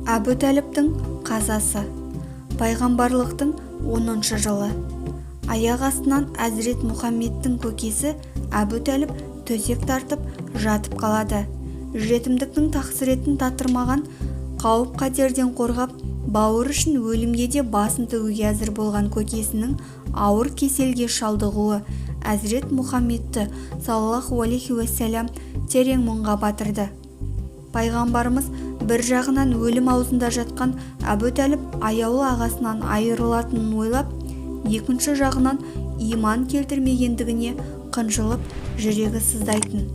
Әбу-Тәліптің қазасы. Пайғамбарлықтың 10-жылы. Аяқ астынан Әзірет Мұхаммедтің көкесі Әбу-Тәліп төсек тартып жатып қалады. Жетімдіктің тақсыретін татырмаған, қауіп-қатерден қорғап, бауыр үшін өлімге де басын тігуге әзір болған көкесінің ауыр кеселге шалдығуы Әзірет Мұхаммедті саллаллаху алейхи уассалам терең мұңға батырды. Пайғамбарымыз бір жағынан өлім аузында жатқан Әбу-Тәліп аяулы ағасынан айырылатынын ойлап, екінші жағынан иман келтірмегендігіне қынжылып, жүрегі сыздайтын.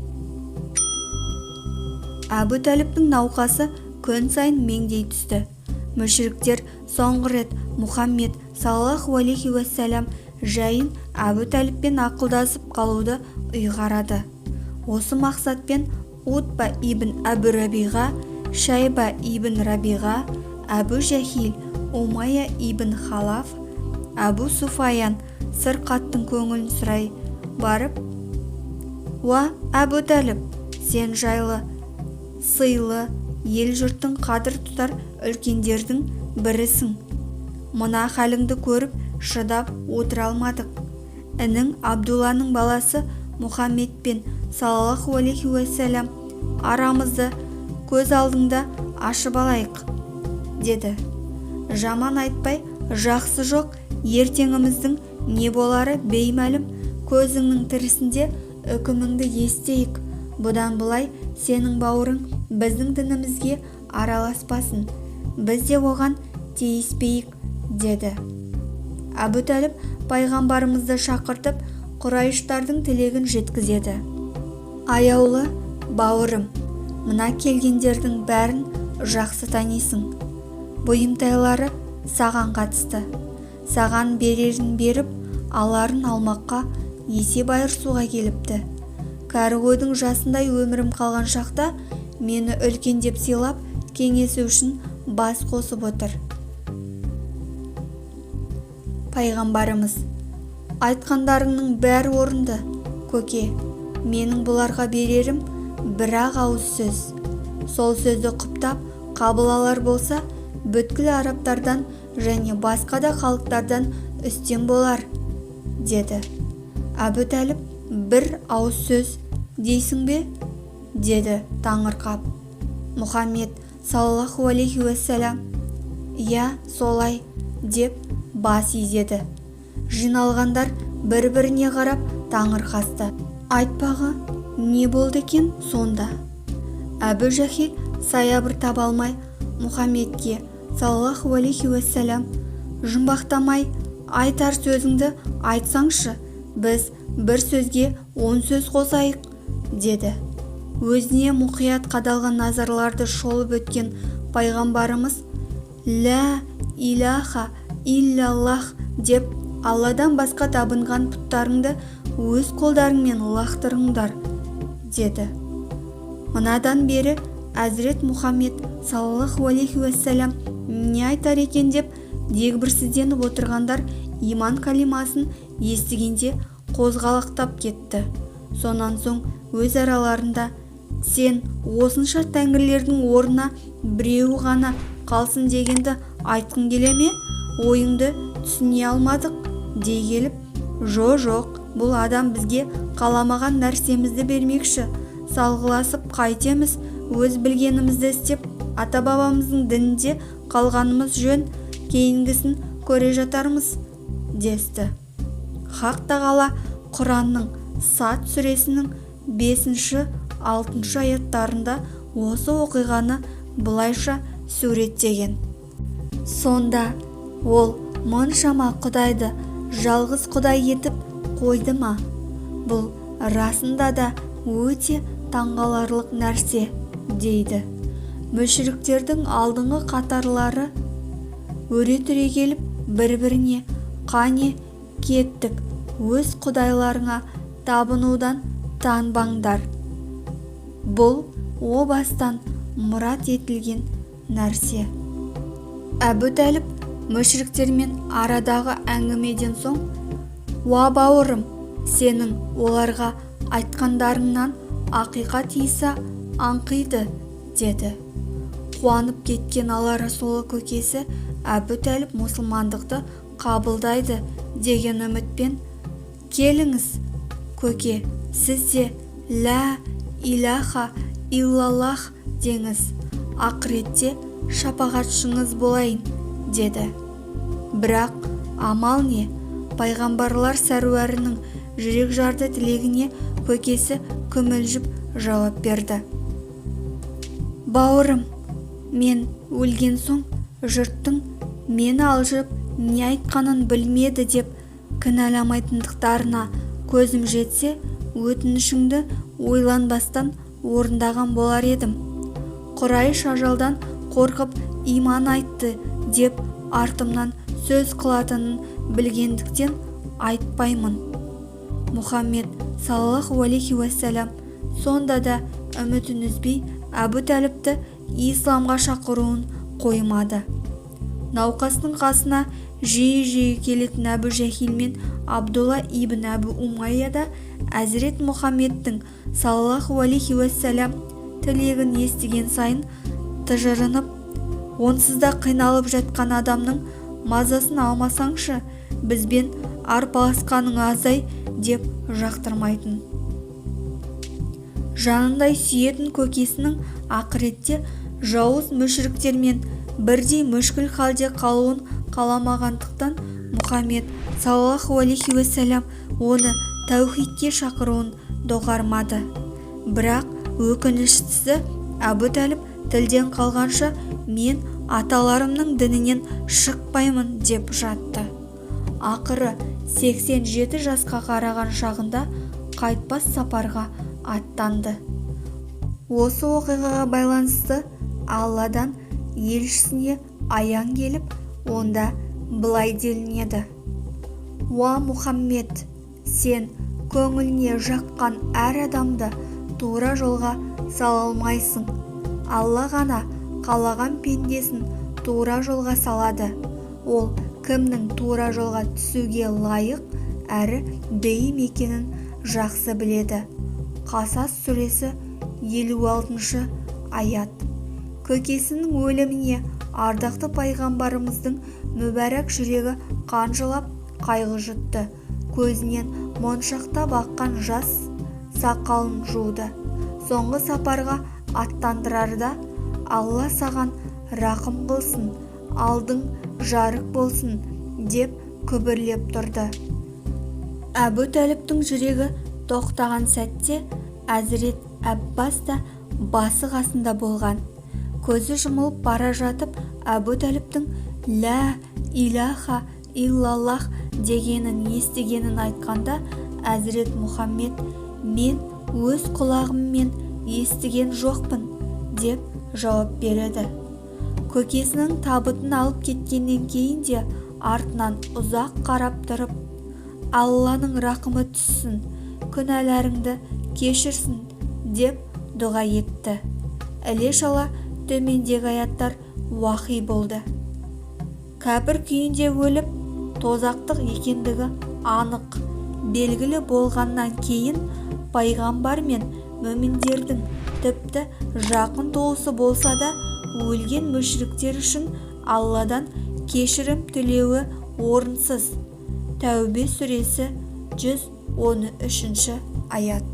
Әбу-Тәліптің науқасы күн сайын меңдей түсті. Мүшриктер соңғы рет Мұхаммед саллаллаху алейхи уассалам жайын Әбу-Тәліппен ақылдасып қалуды ұйғарады. Осы мақсатпен Утба ибн Әбу Рабиға, Шайба ибн Рабиға, Әбу Жәһил, Умайя ибн Халаф, Әбу Суфаян сырқаттың көңілін сұрай барып, «Уа, Әбу Тәліп, сен жайлы, сыйлы, ел-жұрттың қадір тұтар үлкендердің бірісің. Мына халіңді көріп, шыдап отыра алмадық. Інің Абдулланың баласы Мұхаммедпен саллаллаху алейхи уассалам арамызды көз алдыңда ашып алайық», деді. Жаман айтпай, жақсы жоқ, ертеңіміздің не болары беймәлім, көзіңнің тірісінде үкіміңді естейік. Бұдан былай сенің бауырың біздің дінімізге араласпасын, біз де оған тиіспейік, деді. Әбу-Тәліп пайғамбарымызды шақыртып, құрайыштардың тілегін жеткізеді. Аяулы бауырым, мына келгендердің бәрін жақсы танисың. Бұйымтайлары саған қатысты. Саған берерін беріп, аларын алмаққа, есеп айырысуға келіпті. Кәрі қойдың жасындай өмірім қалған шақта мені үлкен деп сыйлап, кеңесу үшін бас қосып отыр. Пайғамбарымыз: «Айтқандарыңның бәрі орынды, көке, менің бұларға берерім бір-ақ ауыз сөз. Сол сөзді құптап қабыл алар болса, бүткіл арабтардан және басқа да халықтардан үстем болар», деді. Әбу-Тәліп: «Бір ауыз сөз дейсің бе?» деді таңырқап. Мұхаммед саллаллаху алейхи уассалам: «Иә, солай», деп бас изеді. Жиналғандар бір-біріне қарап таңырқасты. Айтпағы не болды екен сонда? Әбу Жәһил саябыр таба алмай, Мұхаммедке саллаллаху алейхи уассалам: «Жұмбақтамай айтар сөзіңді айтсаңшы, біз бір сөзге 10 сөз қосайық», деді. Өзіне мұқият қадалған назарларды шолып өткен пайғамбарымыз: «Лә илаха иллаллах деп, Алладан басқа табынған бұттарыңды өз қолдарыңмен лақтырыңдар», деді. Мынадан бері Әзірет Мұхаммед саллаллаху алейхи уассалам не айтар екен деп дегбірсізденіп отырғандар иман калимасын естігенде қозғалақтап кетті. Сонан соң өз араларында: «Сен осынша тәңірлердің орнына біреуі ғана қалсын дегенді айтқың келе ме? Ойыңды түсіне алмадық», дей келіп, «Жо-жоқ, бұл адам бізге қаламаған нәрсемізді бермекші, салғыласып қайтеміз, өз білгенімізді істеп, ата-бабамыздың дінінде қалғанымыз жөн, кейінгісін көре жатармыз», десті. Хақ тағала Құранның Сад сүресінің 5-6 аяттарында осы оқиғаны былайша суреттеген: «Сонда ол мұншама құдайды жалғыз құдай етіп қойды ма? Бұл расында да өте таңғаларлық нәрсе», дейді. Мүшриктердің алдыңғы қатарлары өре түрегеліп, бір-біріне: «Қане, кеттік, өз құдайларыңа табынудан танбаңдар». Бұл о бастан мұрат етілген нәрсе. Әбу-Тәліп мүшриктермен арадағы әңгімеден соң: «Уа, бауырым, сенің оларға айтқандарыңнан ақиқат иісі аңқиды», деді. Қуанып кеткен Алла Расулы көкесі Әбу Тәліп мұсылмандықты қабылдайды деген үмітпен: «Келіңіз, көке, сіз де лә илаха иллаллах деңіз, ақыретте шапағатшыңыз болайын», – деді. Бірақ амал не, пайғамбарлар сәруарының жүрекжарды тілегіне көкесі күмілжіп жауап берді: «Бауырым, мен өлген соң жұрттың мені алжып не айтқанын білмеді деп кінәламайтындықтарына көзім жетсе, өтінішіңді ойланбастан орындаған болар едім. Құрайш ажалдан қорқып иман айтты деп артымнан сөз қылатынын білгендіктен айтпаймын». Мұхаммед саллаллаху алейхи уассалам сонда да үмітін үзбей, Әбу Тәліпті исламға шақыруын қоймады. Науқастың қасына жиі-жиі келетін Әбу Жәһил мен Абдулла ибн Әбу Умайя да әзірет Мұхаммедтің саллаллаху алейхи уассалам тілегін естіген сайын тыжырынып: «Онсыз да қиналып жатқан адамның мазасын алмасаңшы, бізбен арпалысқаның азай», – деп жақтырмайтын. Жанындай сүйетін көкесінің ақыретте жауыз мүшіріктермен бірдей мүшкіл халде қалуын қаламағандықтан, Мұхаммед саллаллаху алейхи уассалам оны тәухидке шақыруын доғармады. Бірақ өкініштісі, Әбу Тәліп тілден қалғанша «мен аталарымның дінінен шықпаймын» деп жатты. Ақыры 87 жасқа қараған шағында қайтпас сапарға аттанды. Осы оқиғаға байланысты Алладан елшісіне аян келіп, онда былай делінеді: «Уа Мұхаммед, сен көңіліне жаққан әр адамды тура жолға сала алмайсың. Алла ғана қалаған пендесін тура жолға салады. Ол кімнің тура жолға түсуге лайық әрі бейім екенін жақсы біледі». Қасас сүресі, 56-аят. Көкесінің өліміне ардақты пайғамбарымыздың мүбәрак жүрегі қан жылап, қайғы жұтты. Көзінен моншақтап аққан жас сақалын жуды. Соңғы сапарға аттандырарда: «Алла саған рақым қылсын, алдың жарық болсын», – деп күбірлеп тұрды. Әбу Тәліптің жүрегі тоқтаған сәтте әзірет Әббас та басы қасында болған. Көзі жұмылып бара жатып, Әбу Тәліптің «лә илаха иллаллах» дегенін естігенін айтқанда, әзірет Мұхаммед: «Мен өз құлағыммен естіген жоқпын», – деп жауап береді. Көкесінің табытын алып кеткеннен кейін де артынан ұзақ қарап тұрып: «Алланың рақымы түссін, күнәларыңды кешірсін», – деп дұға етті. Іле-шала төмендегі аяттар уахи болды: «Кәпір күйінде өліп, тозақтық екендігі анық белгілі болғаннан кейін пайғамбар мен мүміндердің, тіпті жақын туысы болса да, өлген мүшриктер үшін Алладан кешірім тілеуі орынсыз». Тәубе сүресі, 113-аят.